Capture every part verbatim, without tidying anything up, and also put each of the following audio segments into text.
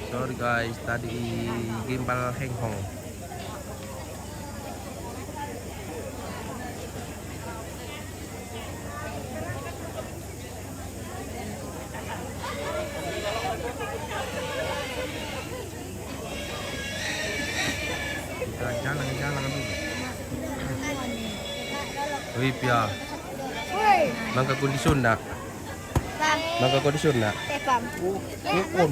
Sorry guys, tadi gimbal hanghong. Kita jalan-jalan dulu. Wih, Pia. Mangka kondisi ndak? Mangka kondisi ndak? Ukon.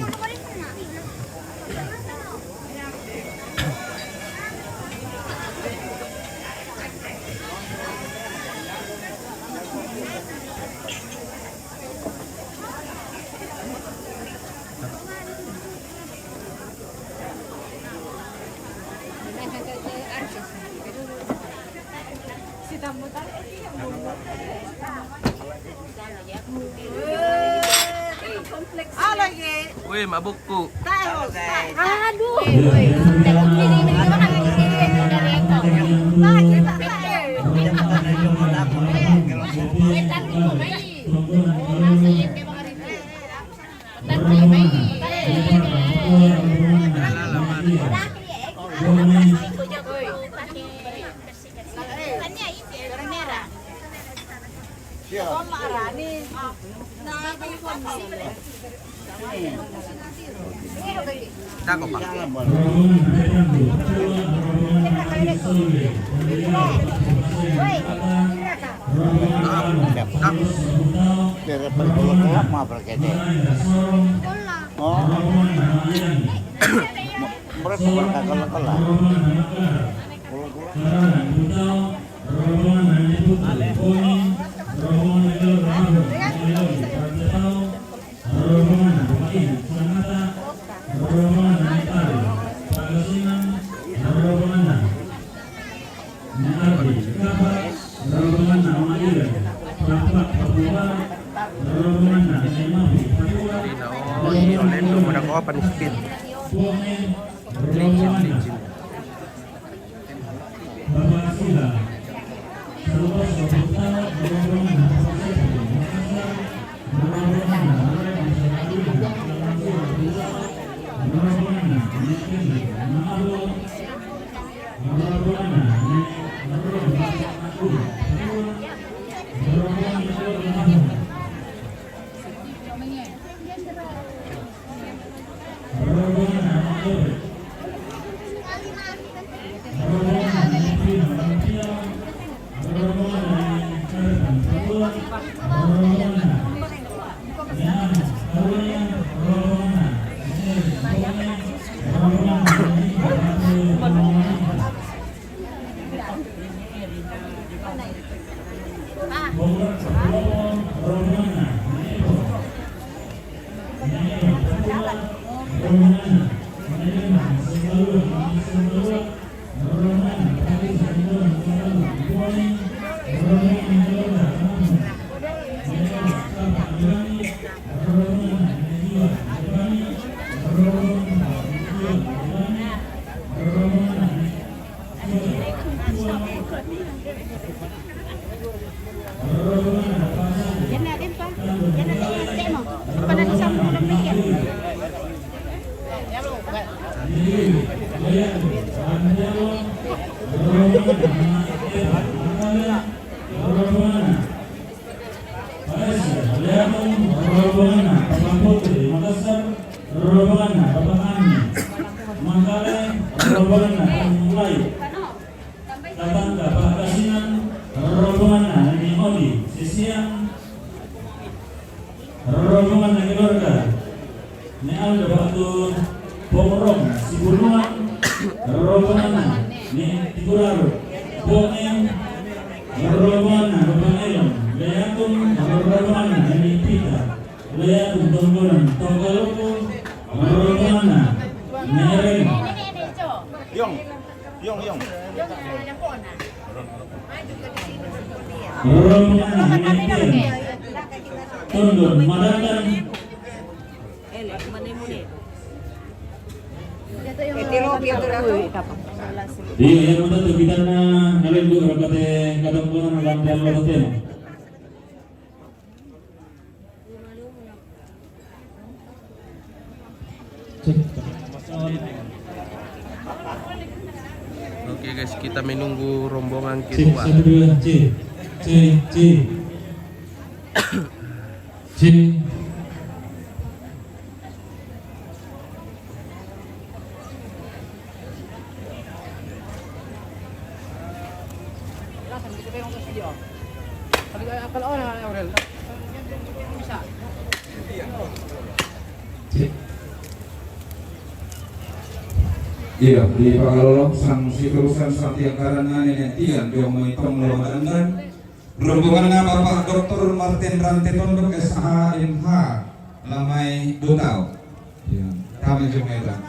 Weh, mabukku. Aduh. Tako, Pak. Pero pag bulak-bulak, mga barkete. Oh. Murag mga kala-kala. Rombongan Nani Putu, Boni, rombongan Nani Lolo, Nani Lolo, Raja Tau, rombongan Nani Bupati, Samata, rombongan Nani Tari, Pangasinan, rombongan Nani Ardi, Kapas, rombongan Nani Maira, Prapat, Papua Barat, rombongan Nani Mafi, Papua, Dina, oh, iya, Lendo, pada ko apa nih, Spin? Bone, rombongan Nani Rombongan Nani Papua Putri, Makassar, rombongan Nani Bapak Ani, Manggale, rombongan Nani Kampung Melayu, Tatangga Pangasinan, rombongan Nani Odi, Sisiang, rombongan Nani Lorka, Nani Aldo Batu, Pongrong, Sibunua, rombongan Nani Tikuraru, Bone, rombongan Nani Bapak Elon, Leatung, rombongan Nani Pita, Leatung Tonggonan, Tonggaluku, rombongan Nani Eren. Yong, yong, yong. Rombongan Nani Eren. Tondon, Madatan. Iya, yang mana tuh kita na, kalian dulu, berkati kadang-kadang, lantai lo, betul. Oke guys, kita menunggu rombongan kedua. Satu dua, C, C, C, C. Iya, di Pakalolong sang siturusan satiang karana nene tian jong mai tong lo madangan. Rombonganna Bapak Doktor Martin Rante Tondok, S H, M H, lamai dua tau. Iya, kami jong mai tong.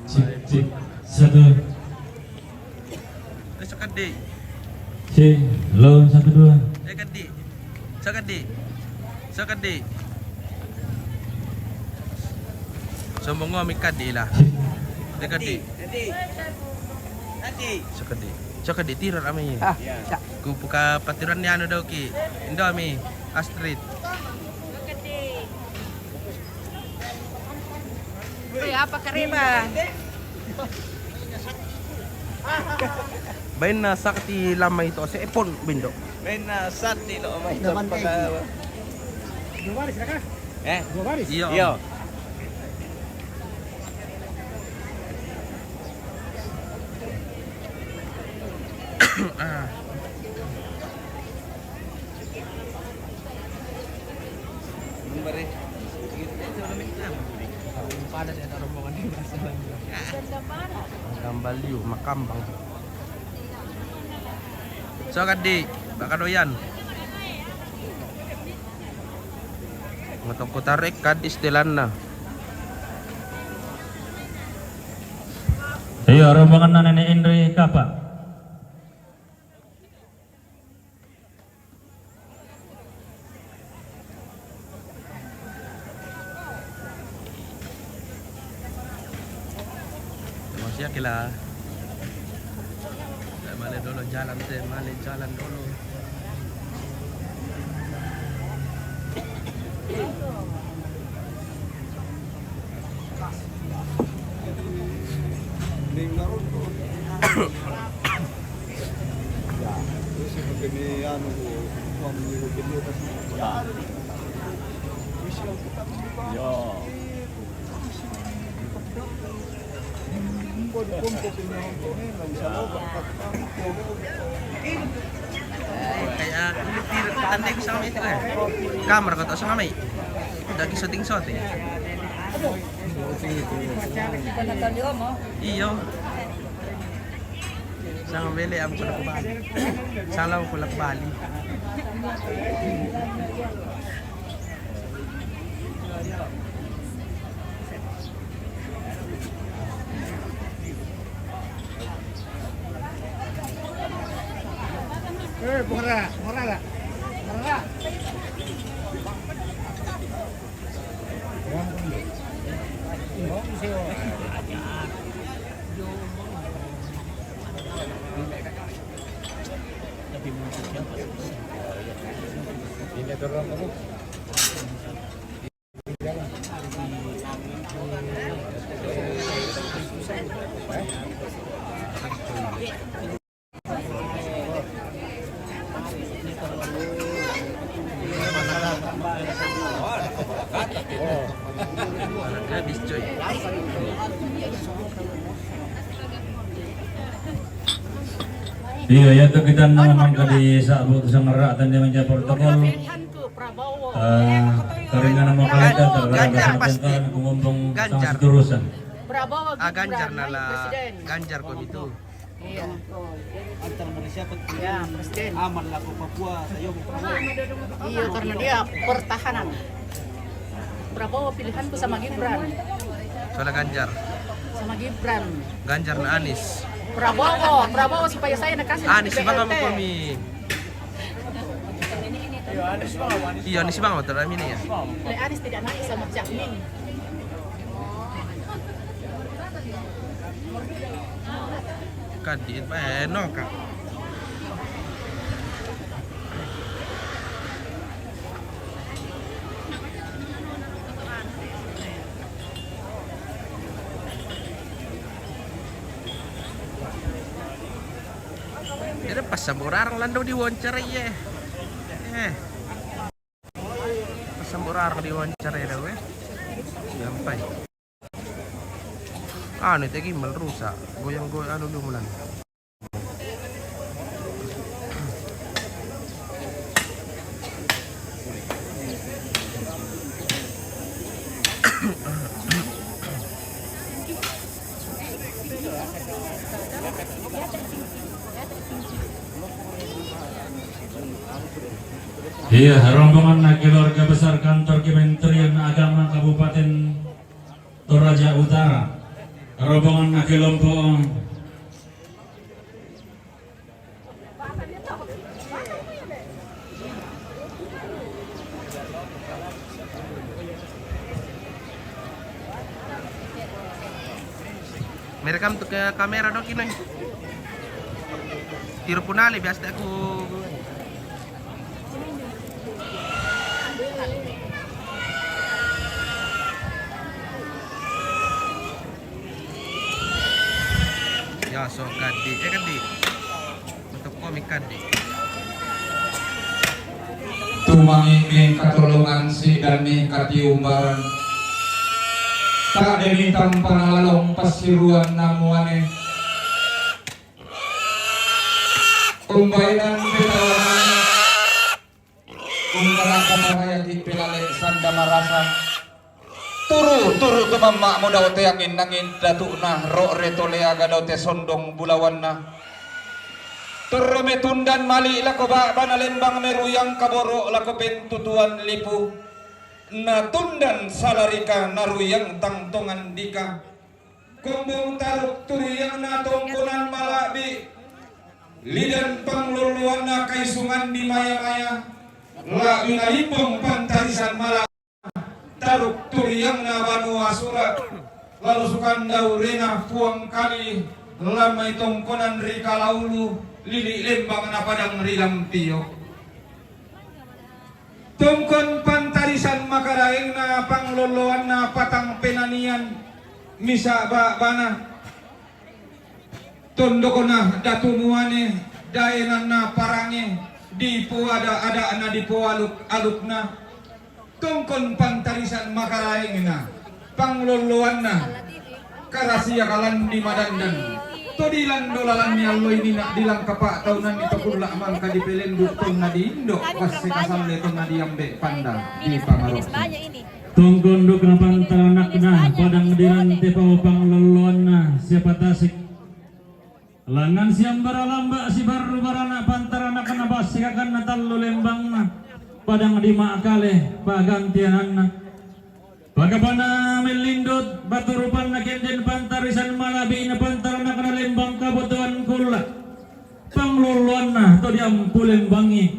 Cik, cik. Satu. Eh, sakadi. Cik, lo satu dua. Eh, kadi. Sakadi. Sakadi. Sombong ngomi kadi lah. Cik. Eh, kadi. Kadi. Kadi. Sakadi. Sakadi tirar ami. Ah, iya. Ku buka patiran ni anu dau ki. Indomie. Astrid. Weh, apa kareba? Baina sakti lamai to se epon bindo. Baina sakti lo mai to paka. Dua baris, Raka? Eh? Dua baris? Iya. Iya. Ah. Pada saya taruh rombongan di Barcelona. Makambaliu, makambang. So, kadi, baka doyan. Ngatong ko tarek, kadi setelanna. Iya, rombongan Nenek Indri Kapa. Masih ya kila. Male dulu jalan teh, male jalan dulu. Ning naroto. Ya, terus ini anu, suami ini kasih. Ya. Terus yang kita. Ya. Kaya tandai ko sa kamay ito eh. Kamera ko to sa kamay. Dagi shooting shot eh. Iyo. Sa kamay le, ang kulak bali. Sa lang kulak bali. Eh, mora, mora la. Mora la. Habis, coy. Iya, ya, tu kita nama mangka di sabu tu sangarak tanda menjadi protokol. Eh, karena nama kalita terhadap Ganjar pasti. Ganjar. Ganjar. Ah, Ganjar nala. Ganjar ko itu. Iya. Antar Malaysia penting. Ya, presiden. Aman lah ke Papua, saya mau Prabowo. Iya, karena dia pertahanan. Prabowo pilihanku sama Gibran. Soalnya Ganjar. Sama Gibran. Ganjar na Anies. Prabowo, Prabowo supaya saya nak kasih Anies B L T. Bang apa kami? Iya, Anies bang apa terakhir ini ya? Le Anies tidak naik sama Cak Imin. Kadit pa, eh, no ka. Samborarang lando di wawancara, iye. Eh. Samborarang di wawancara dah, weh. Sampai. Anu, tegi mal rusak. Goyang-goyang anu dulu mulan. Iya, rombongan keluarga besar kantor Kementerian Agama Kabupaten Toraja Utara. Rombongan kelompok Merekam tu ke kamera dok ino. Tiro punali biasa aku. Ya, so kadi, eh kadi. Untuk komik kadi. Tumangi mi katolongan si dani katiumbaran. Tak demi tampana lalong pasiruan namuane. Umbainan pitawanan. Umbara kamaraya di pelale sanda marasa. Turu, turu tumamma modau teangin nangin datukna ro retolea gadau te sondong bulawanna. Terro metundan mali lako ba'bana lembang meruyang kaboro lako pentutuan lipu. Natundan salarika naruyang tangtongan dika. Kombong taruk turiang na tongkonan mala'bi. Lidan pangloloanna kaisungan di maya-maya. La'bi nalimbong pantarisan mala taruk turiang na banua sura. Lalu sukan daurena puang kali lamai tongkonan ri kalaulu lili lembang na padang ri lampio. Tongkon pantarisan makaraengna pangloloanna patang penanian misa ba'bana. Tondokna datu muane daenanna parange dipoada-ada'na dipoaluk-alukna. Tongkon pantarisan makaraengna. Panglolloanna karasia kalan di madandan. To dilando lalanni alloi nina dilangkapa taunanni to kulla mangka dipelendu tonna di indo wasse kasalle tonna diambe panda di pangaro. Tongkon dukna pantaranakna padang dirante pao panglolloanna siapa tasik. Langan siambara lamba sibarru barana pantaranakna bassikakanna tallu lembangna padang di makale pagantiananna. Pagapana mellindut baturupanna kenden pantarisan mala'bina pantaranakna lembang kabutuhan kulla. Panglolloanna to diampu lembangi.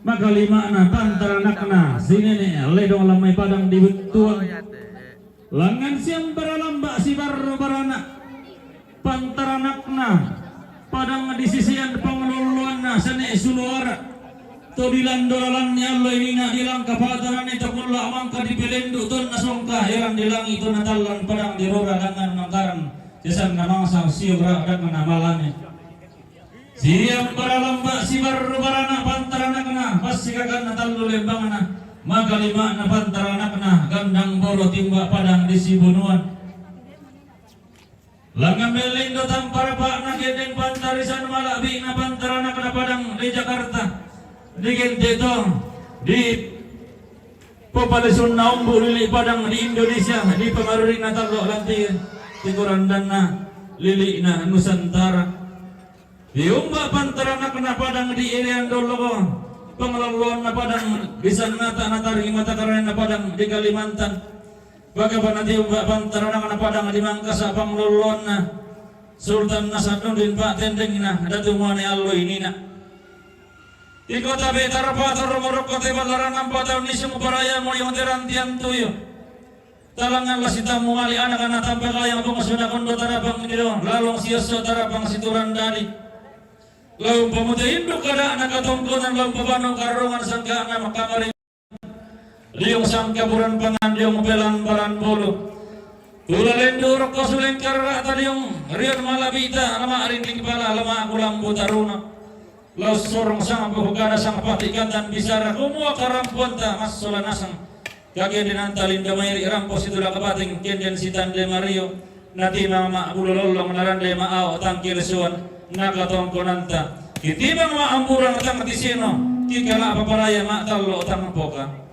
Makalima'na pantaranakna sinene ledong lamai padang di bettuang. Langan siambara lamba sibarru barana pantaranakna padang di sisean panglolloanna sene suluara. To dilando lalanni allo inina dilangka patanani to kulla mangka dipelendu tonna songka eran di langi tonna tallan padang di rora langan mangkaran sesanna mangsa siura dakna malane. Siambara lamba sibarru barana pantaranakna passikakanna tallu lembangna makalima'na pantaranakna gandang boro timba padang di sibunuan. Langan mellindo tamparapa'na gendeng pantarisan mala'bina pantaranakna padang di Jakarta di gente to di popalesunna umbu lili padang di Indonesia di pangarurina tallo lanti tikurandanna lili'na Nusantara. Diumba pantaranakna padang di Irian Dollogo, panglolloanna padang di Sannata natari mata karaenna padang di Kalimantan. Bagabana diumba pantaranakna padang di Mangkasa panglolloanna Sultan Nasanuddin Pak Tendengna datu muane allo inina. Di kota Betara pator morokko te balaran ampa taun nisung paraya moyong terantian tuyu. Talangan la sitamu ali anak-anak tampa kayang bunga suna kondo tarapang dilo lalong siosso tarapang situran dadi. Laung pamute induk kada anak katongkonan laung pabano karrongan sangka anak makamari. Liung sangka buran pangan liung pelan baran bolu. Tula lendu rokko suleng karata liung rion malabita lama rinding pala lama kulambu taruna. Laus sorong sang buhugana sang pati kantan bisara kumua karampuanta masola nasang. Kagen dinanta linda mairi rampo situla kapating kenden sitande mario. Natimang ma bulololong narande ma ao tangkil suan. Nakatongkonanta. Kitimang ma amburang tang tisino. Kikala paparaya ma talo tang poka.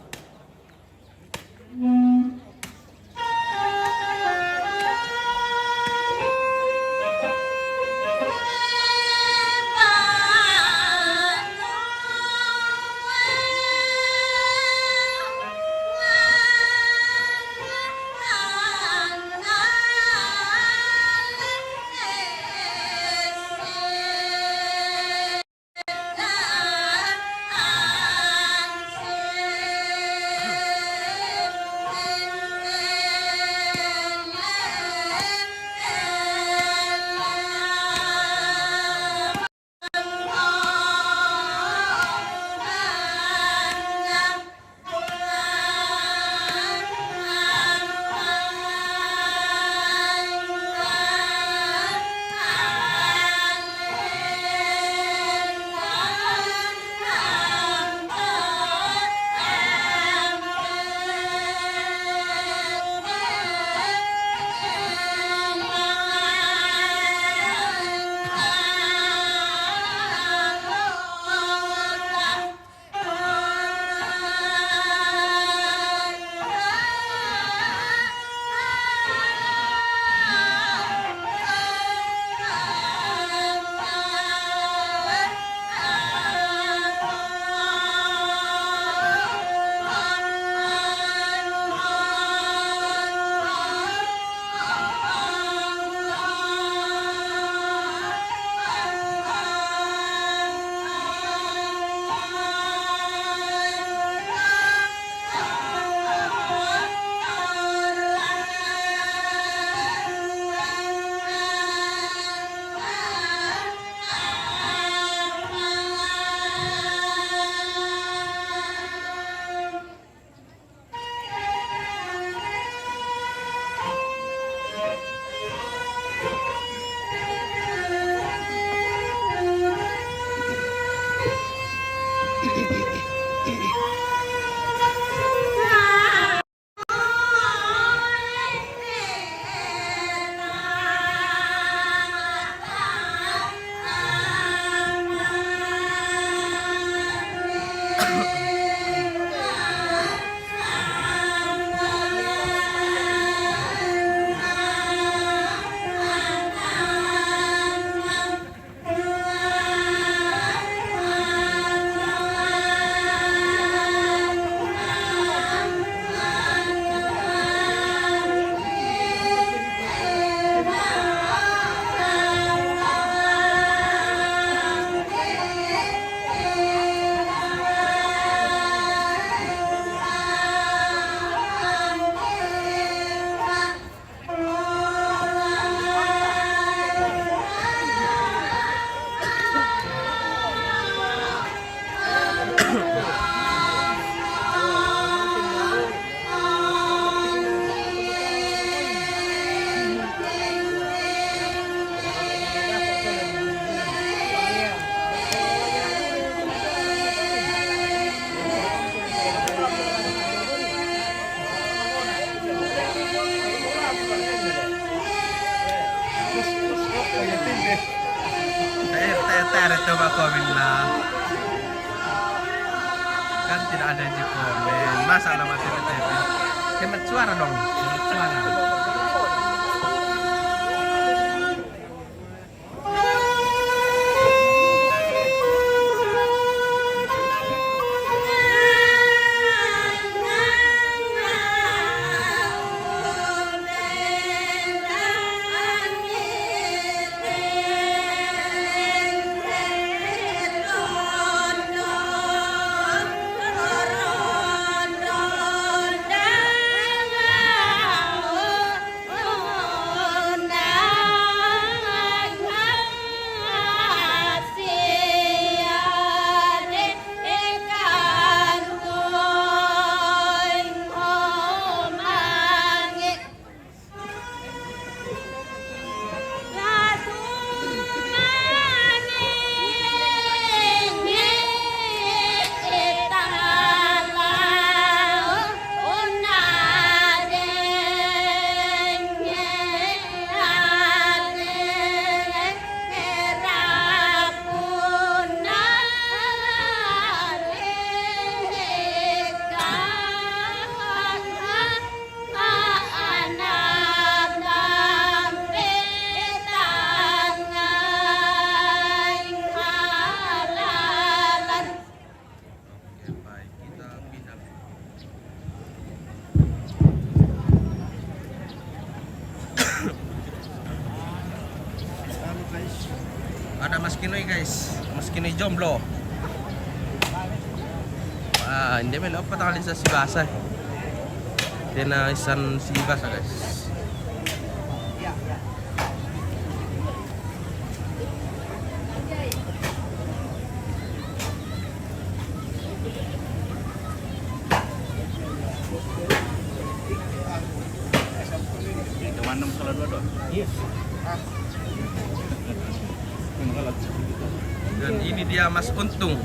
Tarik, tarik, tarik, coba komen lah. Kan tidak ada yang di komen. Masa nama T V T V? Hemat suara dong. Hemat suara. Kinoy guys, mas kinoy jomblo. Ah, hindi may loob pa takal sa sibasa. Tena isan sibasa guys. Ito man nung saladwa doon. Yes. Dan ini dia Mas Untung.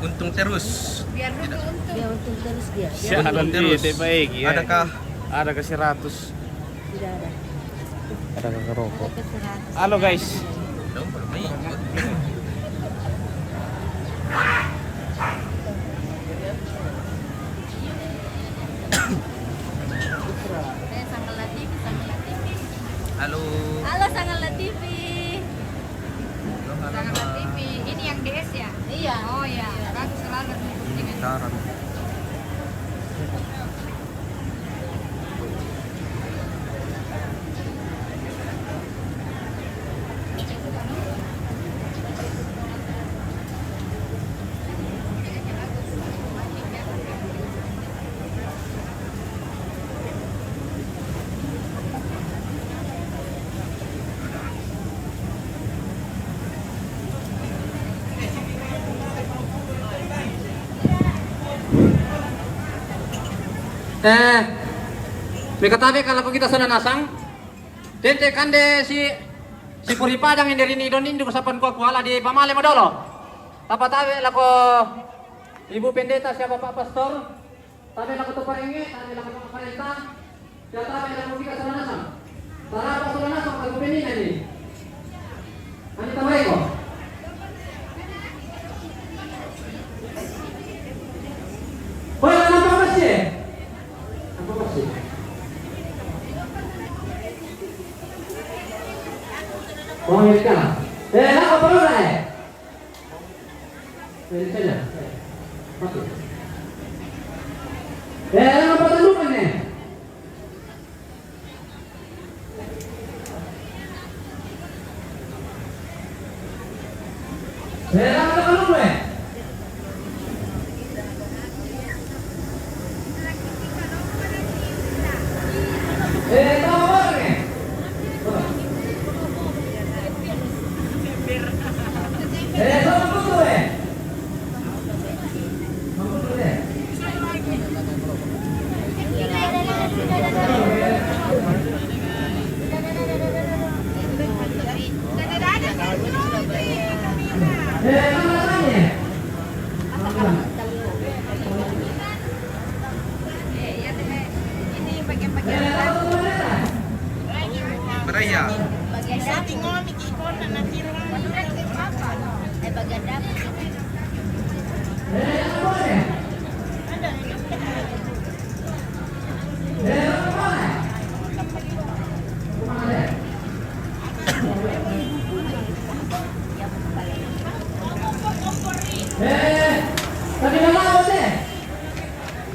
Untung terus. Biar dulu untung. Dia untung terus dia. Siya Untung alam terus. Di, di baik, ya. Ada kah? Ada ka seratus? Tidak ada. Ada ka karoko? Ada ka seratus. Halo, guys. Daw, wala may ikot. Eh, Sangkala T V, Sangkala T V. Halo. Halo, Sangkala T V. Halo, halo, Sangkala T V. Ini yang D S ya? Iya. Oh ya, bagus selalu. Ini taran. Eh, mi katabe ka lako kita Solanasang. Tente kande si, si Puri Padang ende rini don indu sapan kua kuala di pamale modolo. Tapatabe lako Ibu Pendeta siapa Pak Pastor. Tabe lako tu parenge, tabe lako tu parenta. Siapa tabe lako kita Solanasang. Tarapa Solanasang aku penina ni. Ani tamai ko. Hoy, ano pa kasi? Ano pa kasi? Oh, ya ka. Eh, ako pa rin eh. Eh, isa niya. Okay. Eh, ano pa tanungan eh? Meraya.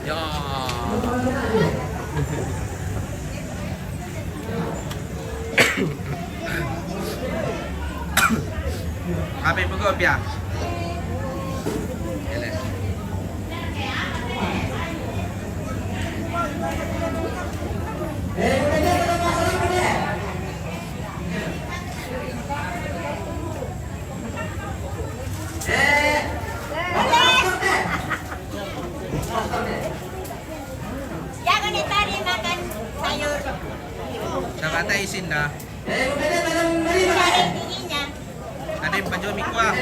Ya. Apa yang pegawai pia? Jangan ni tadi makan sayur. Sa kata isin na. Cari giginya. Ada yang pajomi kuah.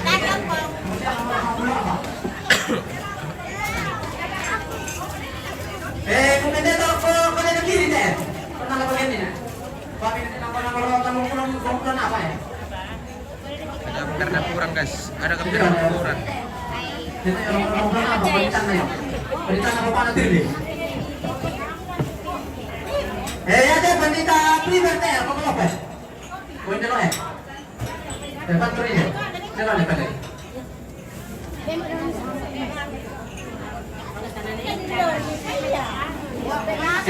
Tanam po. Eh, kumende to ko ko na kiri te. Ko na ko ni na. Papi na ko na ko ro ta mo ko ko na pa. Ada kepir dapuran guys, ada kepir dapuran. Eh, ya te, Pandita Primer te, apa ko pa? Ko ni lo eh. Te, pa Primer. Te, pa Primer.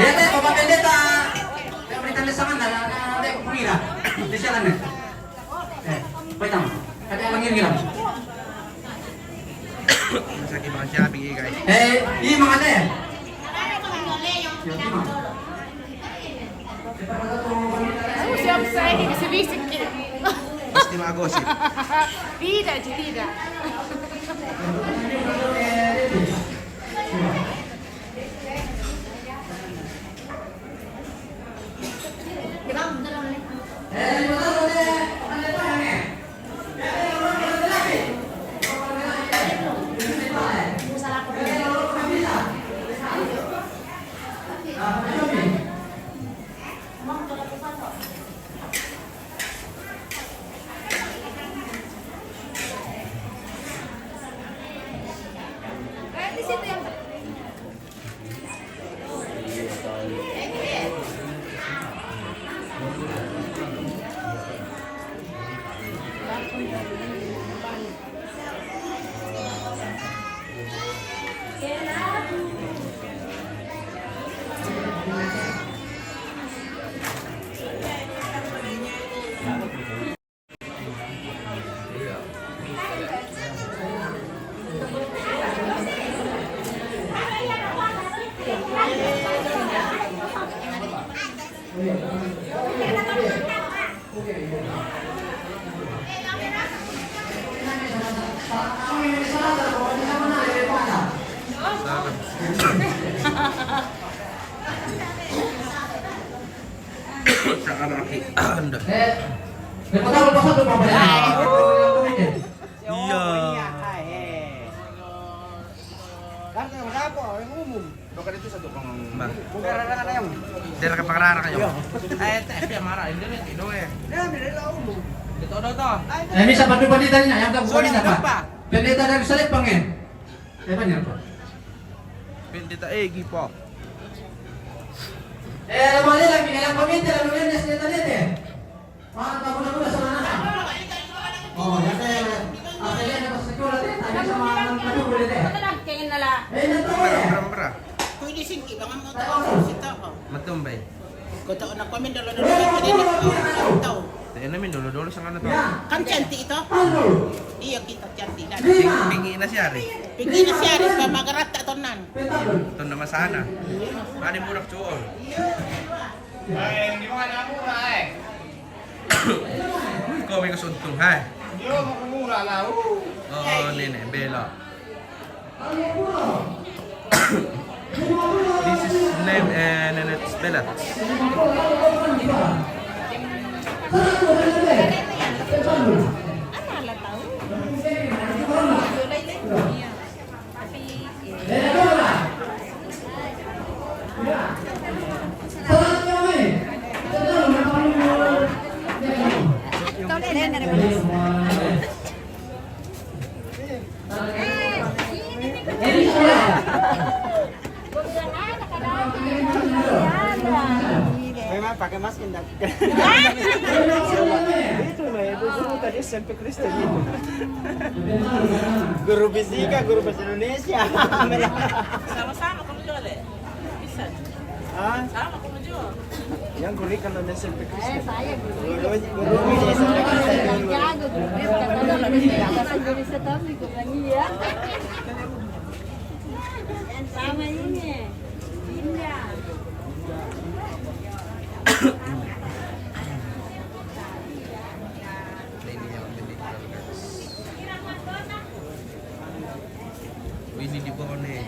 Eh, te, ko pa Pandita. Te, Pandita le sama na, na, na, te, ko pira. Te, siya lang eh. Masaki bang siya, bigay kay. Eh, iya, mga ate. Ano siya, masaya, kasi basic kid. Pasti magosip. Tidak, tidak. Saka laki. Anda. Iya. Karena ada apa? Yang umum. Bukan itu satu panggung. Bah. Bukan ada yang. Dia rekam pengarah kayo. Iya. Eh, teh, dia marah. Ini nih, Indo ya. Dia ambil dari umum. Itu udah toh. Eh, ini siapa tuh pendetanya? Yang tak bukan siapa? Pendeta dari Salipang ya? Siapa nih, Pak? Pendeta Egi, Pak. Eh, boleh lagi dalam komite, lalu dia pendeta dia. Mana tahu, tahu, tahu, salah nama. Oh, ya, saya, saya lihat pas sekolah deh, tanya sama anak anak boleh deh. Kayaknya lah. Eh, ini tahu ya? Berapa, berapa? Kau ini singki, bangan mau tahu, sih tahu. Matumba. Kau tahu anak komen dulu, dulu, dulu, dulu, tahu. Tayo na min, dolo-dolo sa ngana to. Kan cantik itu? Iya, kita cantik, dah. Ping-, pingi na siya, re. Pingi na siya, re, pa magarata to nan. Ito na masana. Ani mo, Rakchuol? Ay, hindi mo alam mo na, eh. Ikaw may kasuntong, ha? Hindi mo kumura na, oh. Oo, nene, Bella. This is name and it's Bella. Memang pakai masker, ndak? Itu lah, itu guru tadi S M P Kristen itu. Guru fisika, guru bahasa Indonesia. Sama-sama, kamu juga, Le? Bisa. Ah? Sama, kamu juga. Yang guru kan ada S M P Kristen. Eh, saya guru. Guru, guru S M P Kristen. Yang jago, guru. Guru bisa, tapi guru lagi ya. Yang sama ini. Indah. Ini di pohon nih.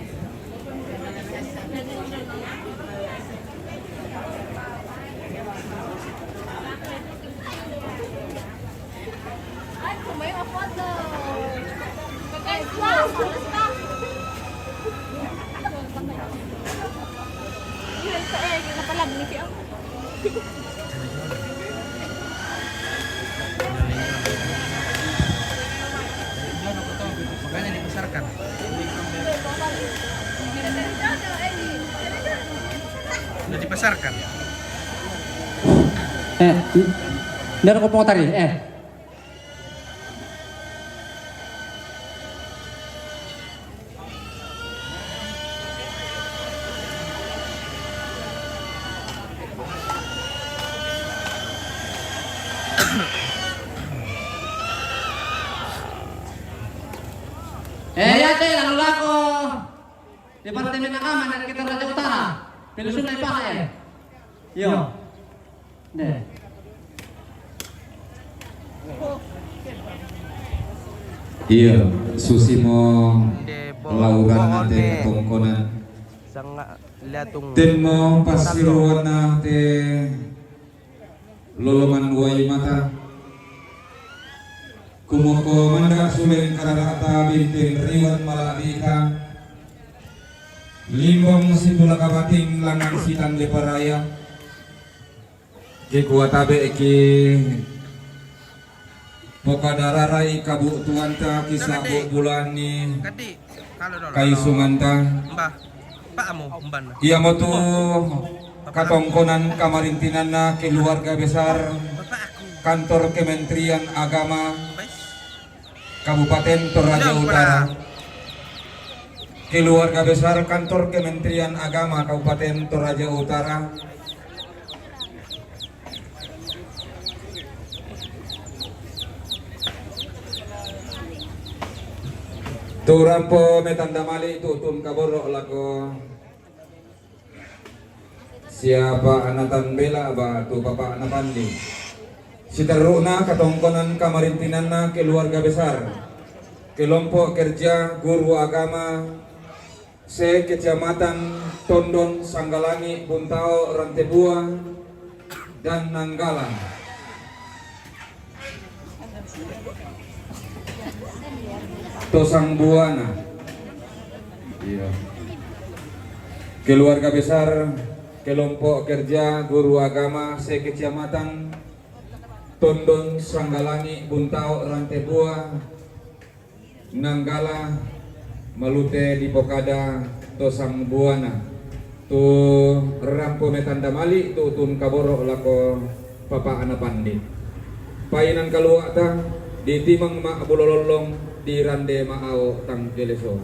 Makanya dipasarkan. Udah dipasarkan. Eh, n-, nda ko pong tari, eh. Departemen Agama na kita Raja Utara. Pelusuna ipala e. Iyo. Ne. Iyo, susimo laurana te katongkonan. Temmo passiruanna te lolongan wai mata. Kumoko manda suleng kararata bintin riwan mala'bita. Limbong sipulaka bating langan sitande paraya. Kikuatabe'ki pokadararai kabu'tuanta kisa'bu' bulanni kaisunganta. Iamotu katongkonan kamarintinanna keluarga besar kantor Kementerian Agama Kabupaten Toraja Utara. Keluarga besar kantor Kementerian Agama Kabupaten Toraja Utara. Tu rampo metanda mali' tu'tun kaboro' lako siapa anatan bela' batu bapa'na pandi. Siterru'na katongkonan kamarintinanna keluarga besar, kelompok kerja guru agama se-Kecamatan Tondon Sanggalangi Buntao Rantebua dan Nanggala. Tosang Buana. Iya. Keluarga besar kelompok kerja guru agama se-Kecamatan Tondon Sanggalangi Buntao Rantebua Nanggala malute dipokada Tosang Buana. Tu rampo metanda mali' tu'tun kaboro' lako papa'na pandi. Painan kalua'ta ditimang ma'bulo lollong dirande ma'ao tangkeleso.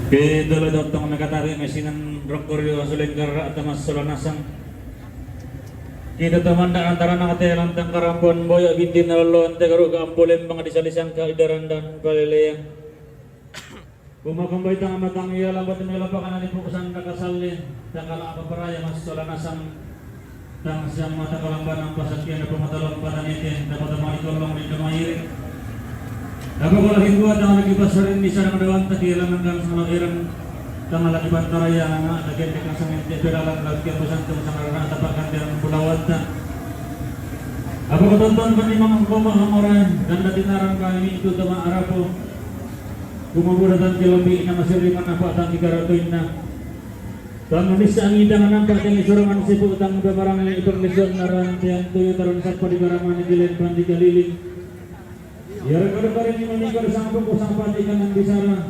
Ke dolo dottong nakatabe' mesinan rokko ri wasuleng garra' tamassola nasang. Kita tamanda' antarana te lantang karampoan boyo' bintinna lolloan te garu' ka ampo lembang disalisangka di darandan palelean. Kumakambai tang matang ia lambat mela pakana di pukusan dakasalli, takala apa paraya massola nasang. Tang siang mata kalambanan pasakkian dapat mata lompatan ite, dapat mali kolong di kemairi. Dapat kalau hingga tang lagi pasarin di sarang dawanta di laman kang sama iran, tang lagi pantaraya anak, lagi dekat sama ite peralat, lagi aku santung sama anak, tapakan dan pulawanta. Apa kau tonton kan imam koma hamorai, dan dati narang kami itu tema arapo. Kumabura tang kilopi'na masirri manapa tang ikaratoinna. Tang manissa angitang nampa tang isorongan sipu' tang pamarangi iperlison naran tiang tuyu taran sappa di paramani kilen pandi kaliling. Iara kada parini manikar sangpu' ku sangpati kanan bisara.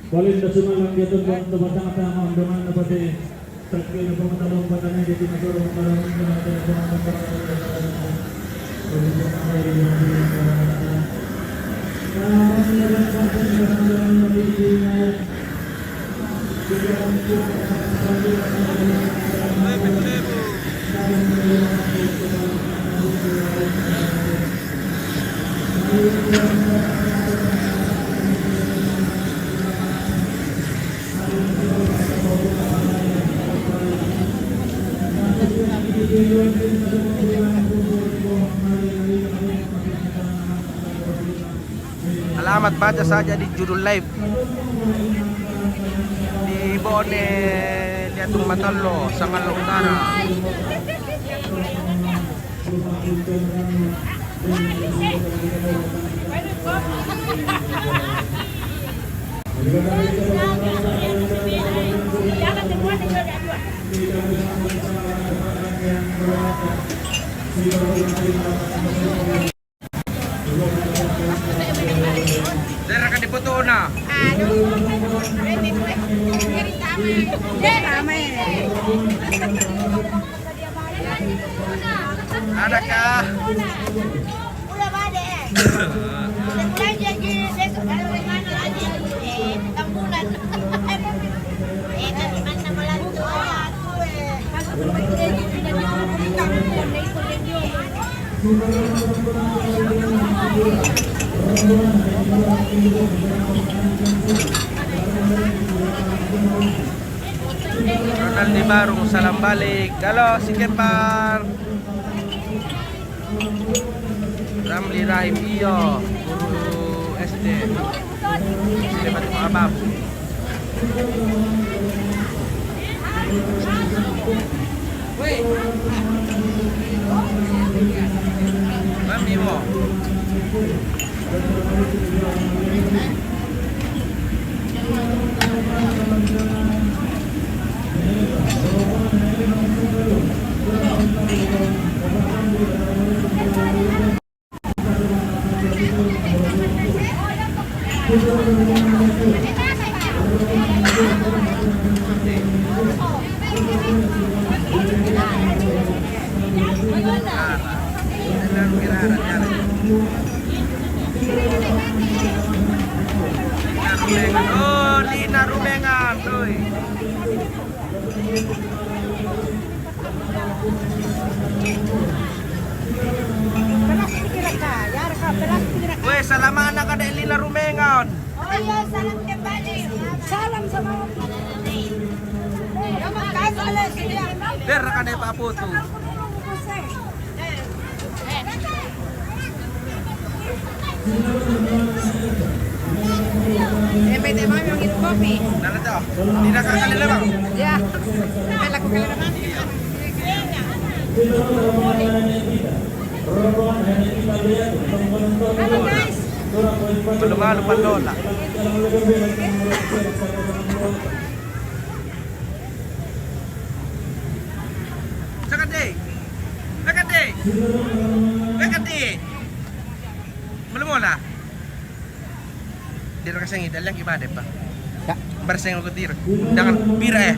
Palinda sumalang dia tundang tu batang tama undangan napate. Alamat baca saja di judul live. Di Bone, Liatung Matollo, Sangallo Utara. Dera ka di potona. Ada ka? Ronaldi Barung, salam balik. Halo, si Kepar. Ramli Rahim, iyo, guru S D. S D Batu Abab. Ramli mo. Oh, Lina Rumengan, oi. Weh, salam anak ka dek Lina Rumengan. Oh iya, salam kembali. Salam sama. Terima kasih, Lina. Biar rekan Pak Putu. Eh, mete mami mau nginum kopi. Nah, letak. Tidak akan ada, Bang. Ya. Saya lakukan. Halo, guys. Belum ada pandola. Sakit deh. Sakit deh. Sakit deh. Belum lah. Dia kasih ngidal yang ibadah, Pak. Ya. Berseng aku tir. Jangan pira eh.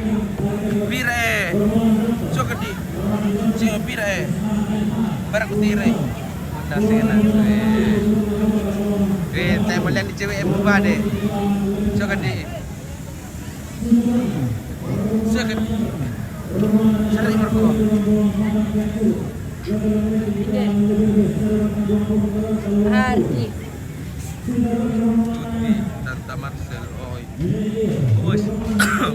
Pira eh. So gede. Sing pira eh. Barak tir eh. Udah sih enak. Eh, eh, saya melihat di cewek ibadah. So gede. Sakit. Sakit mertua. Ardi. Tanta Marcel, oi. Bos,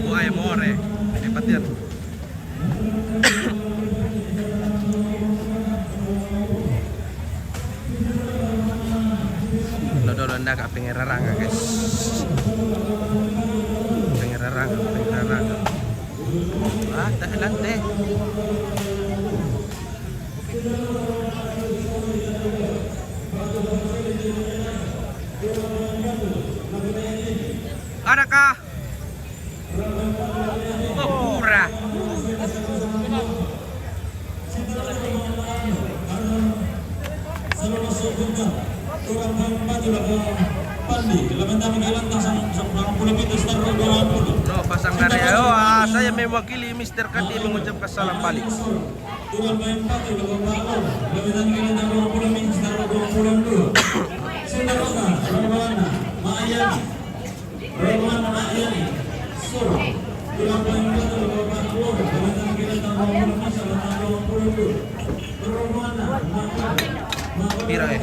buaya more. Hebat ya. Lo dolo nda ka pengerarangan, guys. Pengerarangan, pengerarangan. Ah, tak nanti. Adakah? Oh, pura. No, pasang dari, oh, ah, saya mewakili Mister Kati mengucapkan salam balik. Pira eh?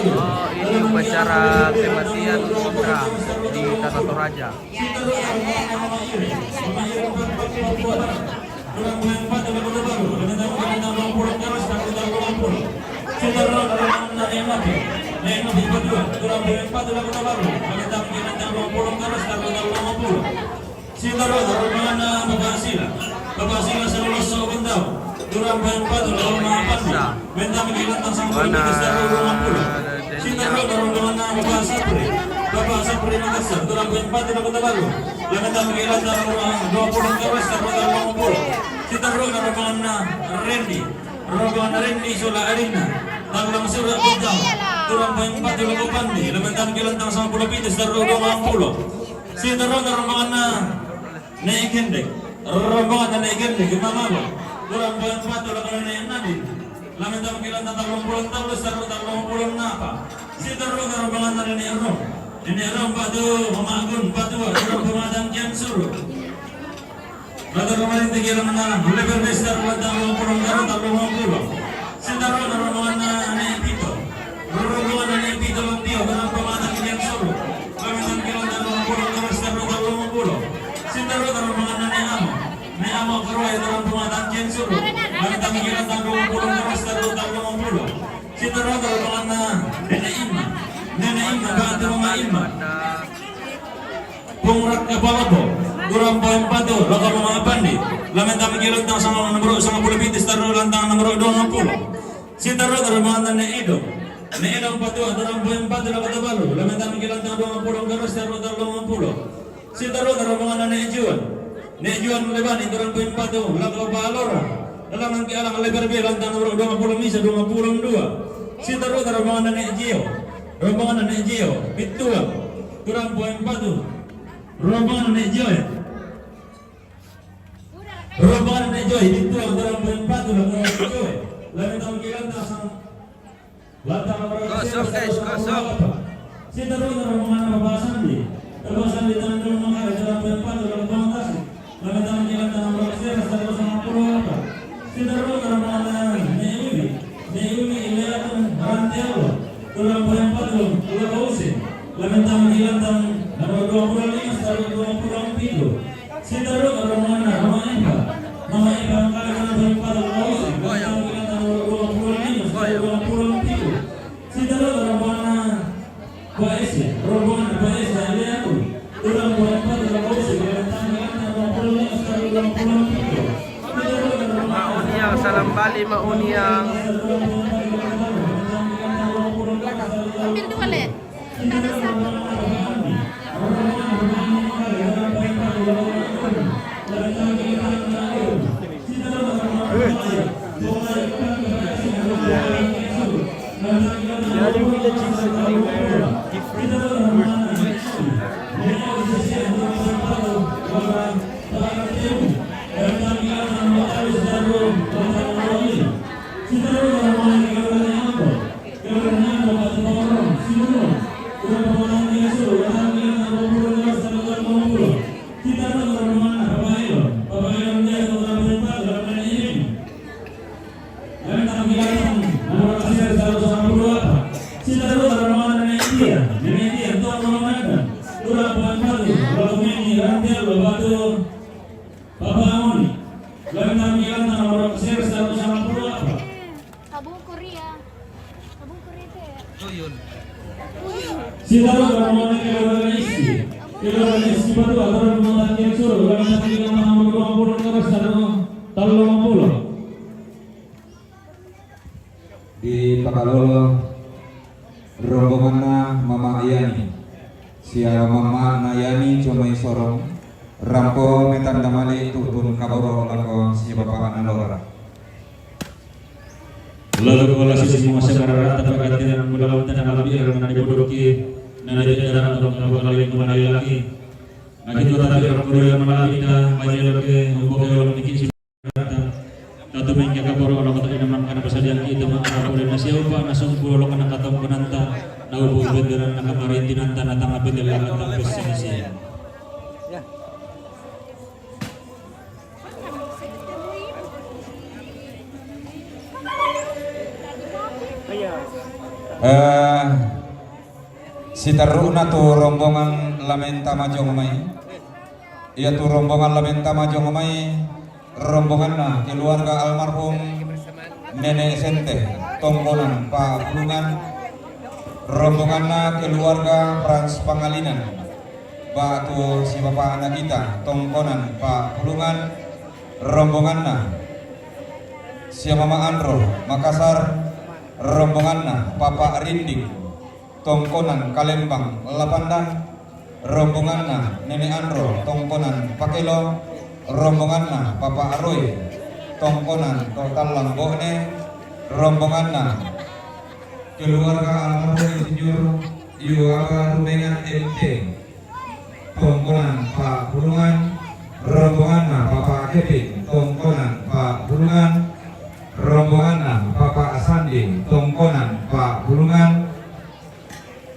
Oh, ini upacara kematian Putra di Tata Toraja. Sitaru' da rombonganna Bapa' Sila. Bapa' Sila salulosso bentau. Durang poempatu lao ma'apandi. Mentang ki lantang sangpulo pitu sitaru' duangpulo. Sitaru' da rombonganna Bapa' Sapri. Bapa' Sapri Makassar. Durang poempatu lao kota baru. Mentang ki lantang duangpulo sitaru' da rombonganna. Sitaru' da rombonganna Rendi. Rombonganna Rendi sola adinna. Tallang sura' bentau. Durang poempatu lao pandi. Mentang ki lantang sangpulo pitu sitaru' duangpulo. Sitaru' da rombonganna Ne' Gendek. Rombonganna Ne' Gendek, Mama Abang. Durang poempatu lao Nene' Nadin. Mentang ki lantang tallumpulo tallu sitaru' tallumpulo ennapa. Sitaru' da rombonganna Nene' Rom. Nene' Rom patu, Mama Agun patu, durang poempatu lao Ciansuru. Batara marinte ki lantang, mulai berbesar lantang tallumpulo sitaru' tallumpulo. Sitaru' da rombonganna Ne' Pito. Rombonganna Ne' Pito Lontio, durang poempatu lao Ciansuru. Mentang ki lantang tallumpulo sitaru' tallumpulo. Sitaru' da rombonganna Ne' Amo. Ne' Amo Karuai, durang poempatu lao Ciansuru. Mentang ki lantang tallumpulo sitaru' tallumpulo. Sitaru' da rombonganna Nene' Imma. Nene' Imma, batu Mama Imma. Pung Rakka Palopo, durang poempatu lao ma'apandi. Mentang ki lantang sanga-, nomor sangpulo pitu sitaru' lantang nomor duangpulo. Sitaru' da rombonganna Ne' Edong. Ne' Edong patu, durang poempatu lao kota baru. Mentang ki lantang duangpulo sitaru' tallumpulo. Sitaru' da rombonganna Ne' Juan. Ne' Juan Lebani, durang poempatu lao Pa'lora. Lalangan ki alang lebar be lantang nomor duangpulo misa duangpulo dua. Sitaru' da rombonganna Ne' Jio. Rombonganna Ne' Jio, Bittuang. Durang poempatu. Rombonganna Ne' Jio. Rombonganna Ne' Jio, Bittuang, durang poempatu lao Ne' Jio. Mentang ki lantang sang-, lantang nomor sera sitaru' sangpulo ennapa. Sitaru' da rombonganna Bapa' Sandi. Bapa' Sandi Tanjung Mangkare, durang poempatu lao Bangkasi. Mentang ki lantang nomor sera sitaru' sangpulo ennapa. Sitaru' da rombonganna Ne' Wiwi. Ne' Wiwi Ileakun Rantiawa. Durang poempatu lao Bausi. Mentang ki lantang nomor duangpulo lima sitaru' duangpulo pitu. Sitaru' da rombonganna Mama Eva. Mama Eva Mangkale, durang poempatu lao Bausi. Mentang ki lantang nomor duangpulo lima sitaru' duangpulo pitu. Sitaru' da rombonganna Bapa' Ese, rombonganna Bapa' Ese Aliaku. Durang poempatu lao Bausi, mentang ki lantang duangpulo lima sitaru' duangpulo pitu. Sitaru' da rombonganna Ma'uniang, salam Bali, Ma'uniang. Ambil dua, Le. Sitaru' da rombonganna Nene' Tia, Nene' Tia, Tong Mama Nanda. Durang poempatu lao Meni Rantiawa batu Papa Moni. Mentang ki lantang nomor sera sitaru' sangpulo ennapa. Kabungkur iya. Kabungkur itu ya. Tuyul. Sitaru' da rombonganna Keluarga Iski. Keluarga Iski patu, durang poempatu lao Ciansuru. Mentang ki lantang nomor duangpulo sitaru' tallumpulo. Dipakalolo rombonganna Mama Yani. Sia Mama na Yani, Comai Sorong, rampo metanda male tu'tun kaboro lako si bapa'na Lora. Lalu ko lasi si masa karara tapa gantian mulawan tana labi arang nani bodoki, nani jajara atau mengapa kali mengenai lagi. Nagi tu tapi orang kuliah malabi ta, banyak lagi, umbo kayo lagi. Tatu mengke kaporo, olo kata ina mangkana pasadian itu mangkana pole na siya upa na sungkulo kana katong kunanta na ubu benderan na kamari tinanta na tanga pete lana tampes sini siya. Eh, sitaru'na tu rombongan la mentama jong mai. Iya tu rombongan la mentama jong mai, rombonganna keluarga almarhum Nene Sente, Tonggonan, Pahulungan, rombonganna keluarga Frans Pangalinan, Batu si Bapa Nagita, tongkonan Pahulungan, rombonganna. Si Mama Anro, Makassar, rombonganna Papa Rinding, tongkonan Kalembang Lapandan, rombonganna Nene Anro, tongkonan Pakelo, rombonganna Papa Roy, tongkonan Totallang Bone, rombonganna keluarga almarhum Insinyur Yuaba Rumengan M T, tongkonan Pahulungan, rombonganna Papa Kevin, tongkonan Pahulungan, rombonganna Papa Sandi, tongkonan Pahulungan,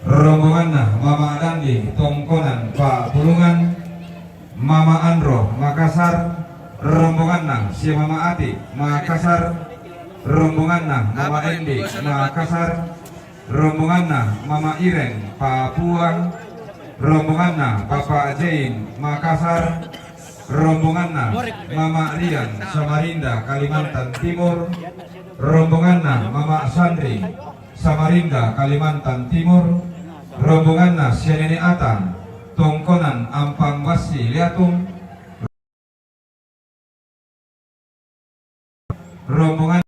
rombonganna Mama Dandi, tongkonan Pahulungan, Mama Anro, Makassar, rombonganna si Mama Ati, Makassar, rombonganna Mama Endi, Makassar, rombonganna Mama Ireng, Papua, rombonganna Papa Jain, Makassar, rombonganna Mama Rian, Samarinda, Kalimantan Timur, rombonganna Mama Sandri, Samarinda, Kalimantan Timur, rombonganna si Nene Ata, tongkonan Ampang Bassi, Liatung, rombongan,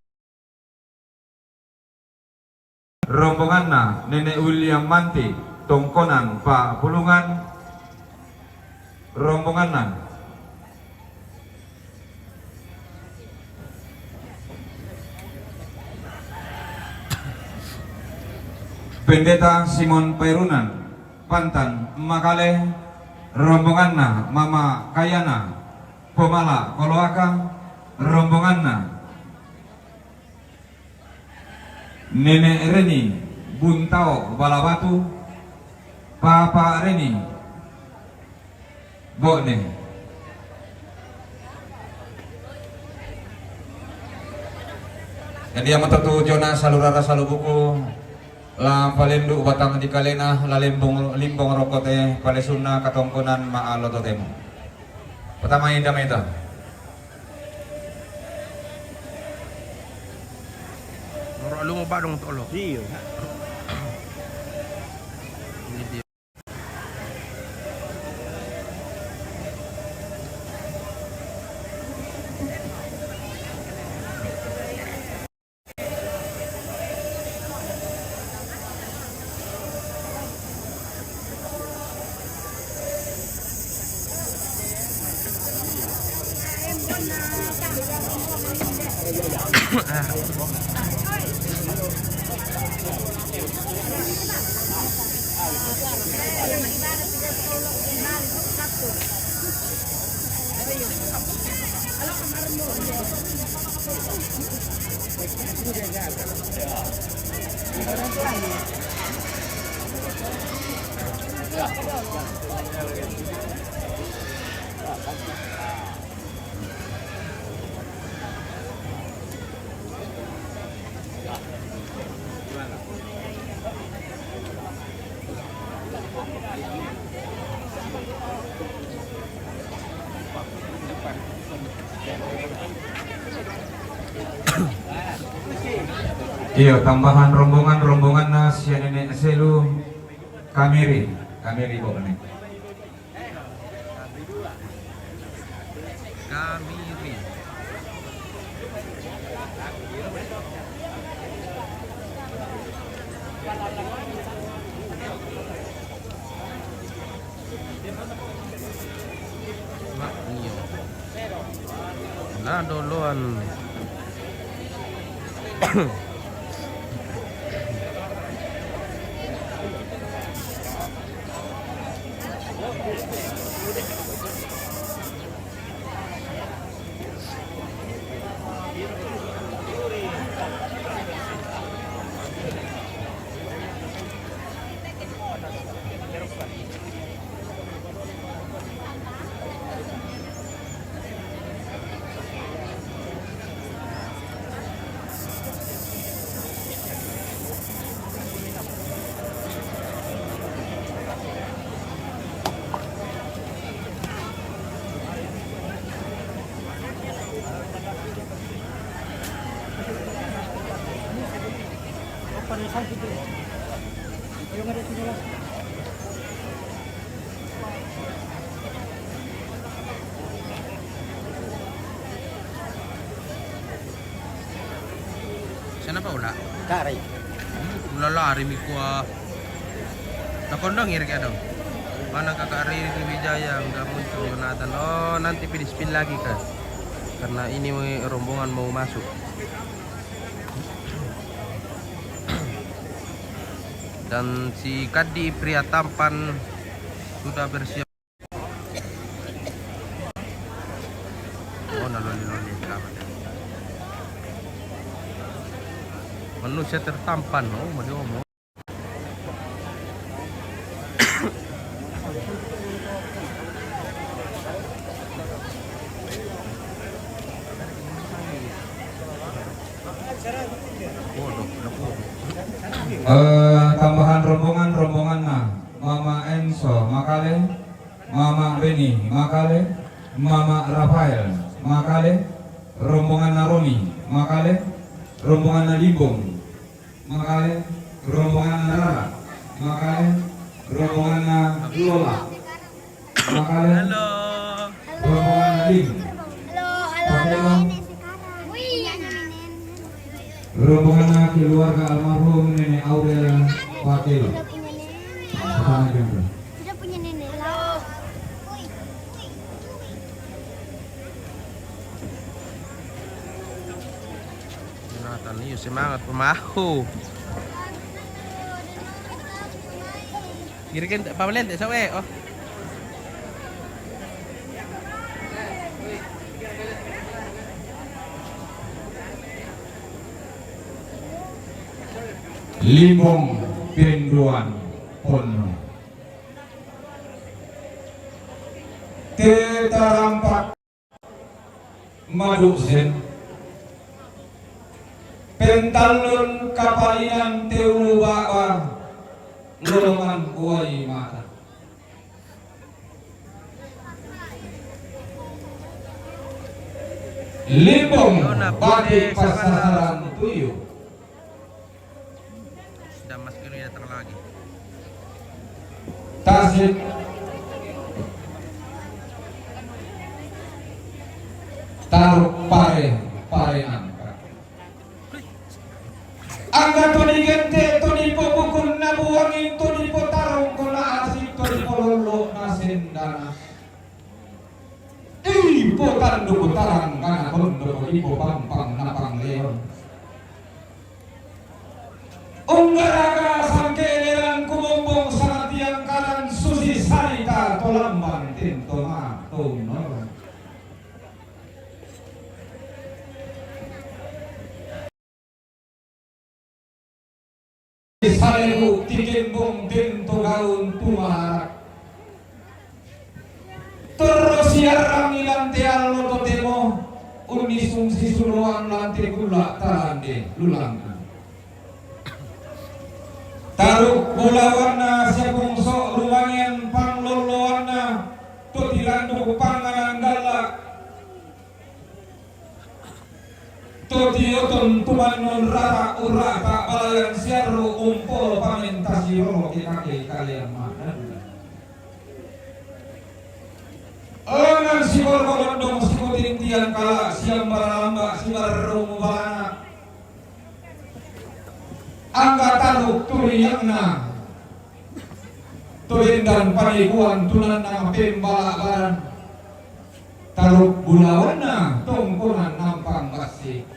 rombonganna Nene William Manti, tongkonan Pahulungan, rombonganna Pendeta Simon Pairunan, Pantan Makale, rombonganna Mama Kayana, Pomala Koloaka, rombonganna Nene Reni, Buntao Balabatu, Papa Reni, Bone. Jadi, ia mato tu Jona, salu rara, salu buku, la palendu batang di kalena, la limbong, limbong rokote, palesunna katongkonan ma allo totemo. Pertama, indah meta. Noro lu mau badong tolo. Iya. Iyo, tambahan rombongan, rombonganna sia Nene Selu, Kamiri, Kamiri Bone. Kamiri. Mak nio. Nah, doloan. Kenapa ula? Kari. Ula lari mi kua. Nakondong iri kadang. Mana kakak Riri Wijaya, nggak muncul Yonatan. Oh, nanti pin-spin lagi kan. Karena ini rombongan mau masuk. Dan si Kadi pria tampan sudah bersiap. Oh, na loli-loli, selamat ya. Manusia tertampan, oh, mali omo. Bodoh, bodoh. Eh, tambahan rombongan, rombongan na Mama Enso, makale. Mama Beni, makale. Mama Rafael, makale. Rombongan na Romi, makale. Rombongan na Limbong, makale. Rombongan na Rara, makale. Rombongan na Lola, makale. Halo. Rombongan na Lim, halo, halo, halo, pakelo. Nenek sekarang. Wih. Rombongan na keluarga almarhum Nenek Aurel, pakelo. Sana jangka. Sudah punya nenek lah. Jonathan, iyo, semangat pemahu. Kira kan pamalen tak sawe, oh. Limbong penduan pono. Tetarampak maduk sen. Pentalun kapalinan teulu baba lolongan kuai mata. Limbong batik pasasaran tuyu. Sudah Mas Kino datang lagi. Tasik. Taruk pare, pare angka. Angka tuni gente, tuni pobukun na buangin, tuni potarung kona asik, tuni pololo na sendana. Ipo tandu kutarang kana kondo, ipo pampang napang leon. Unggaraga sangkeleran kumombong sanatiang kalan susi sarita tolambang tinto matonor. Salebu tikembong tinto gaun tumarak. Terus siarang ilang teal lo totemo, unisung sisuloan lante gula talande lulang. Taruk bulawanna siapung sok lumangian pangloloanna, totilandu panganan galla. Totioton tumannon rara urata balayan siarru umpolo pamentasi rolo kekake kalean madan. Lengan sikorkolondong sikutintian kala siambara lamba sibarru mubalana. Angga taruk turiakna. Tulindan panikuan tunanna pembalabaran. Taruk bulawanna tongkonan nampang bassi.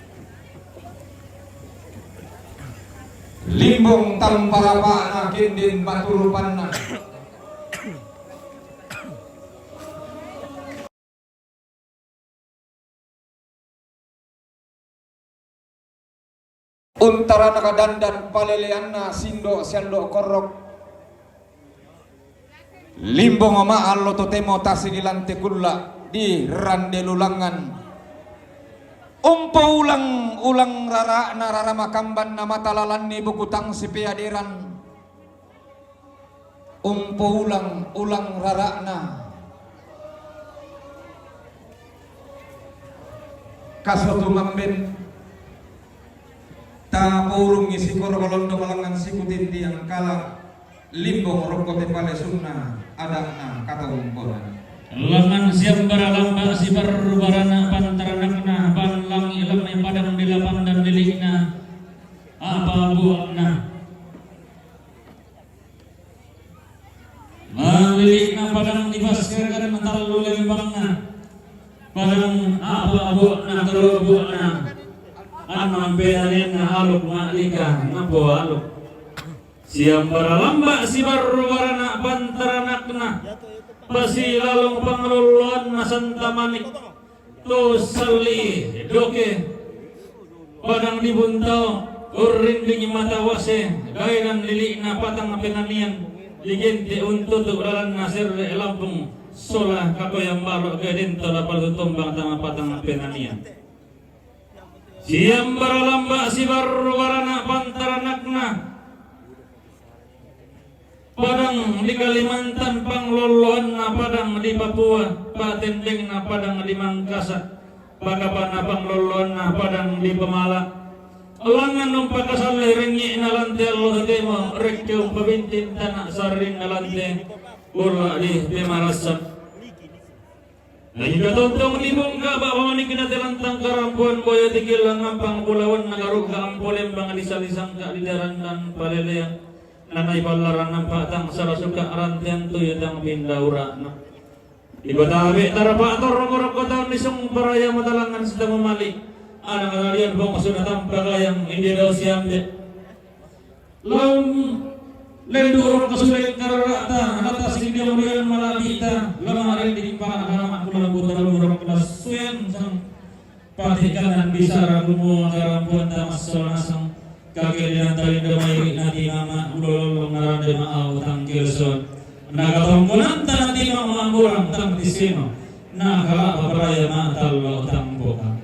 Limbong tamparapana kendin baturupanna. Untara nakadandan paleleanna sindo siando korrok. Limbong ma allo totemo tasigilante kulla di rande lulangan. Umpo ulang ulang rarana rara makambanna matalalanni bukutang sipeaderan. Umpo ulang ulang rarana. Kaso tumamben. Tapourungi sikoro kolondo malangan sikutintiang kala limbong rokko tepale sunna adakna kata umponan. Langan siambara lamba sibarru barana pantaranakna banlang ilame padang delapan dan delikna. Ibas kira-kira mental lu lembangna. Padang apa buakna, kalau buakna. Anu ampe aninna aluk ma'lika, ngapo aluk. Siambara lamba' sibarru barana' pantaranakna, pasilalong panglolloanna santamanik. Tu salli' doke, padang dibuntao, urrinding mata wase, gainan lili'na padang penanian, digente' untutu' lalanna serre' lambung, sola kakoyang balo' gae dento la palatu tombang tama padang penanian. Siambara lamba' sibarru barana' pantaranakna, padang di Kalimantan panglolloanna, padang di Papua, patendengna padang di Mangkasa, pakapana panglolloanna padang di Pemala. Langngan umpakasalle rengnge'na lante allo temo, rekke umpabintin tana' sarrinna lante, bolla di Pemarassa. Na jika tontong dibungka ba'ba manikna te lantang karampoan boya tikilang ampang bulawanna garukka ampo lembang disalisangka di darandan paleleang, na naipallaran nampa tang sarasuka rantean tuyu tang pindaura'na. Di kota be tarapa torong rokko taun disung paraya matalangan sitama mali, ana ngalalian bongsu na tampa gayang india dau siambe. Laung lendu' rokko sule karara'ta, nata sing dia murian mala'bita, lama redding pana lama kulambu talung rokko suyan sang pati kanan bisara kumua karampuan tamassola nasang. Kakilian talinda mai nati mama ulololong narande ma'au tangkilson. Nakatongkonanta nati mama murang tang tisino. Nakala'pa paraya ma'tallo tang pokang.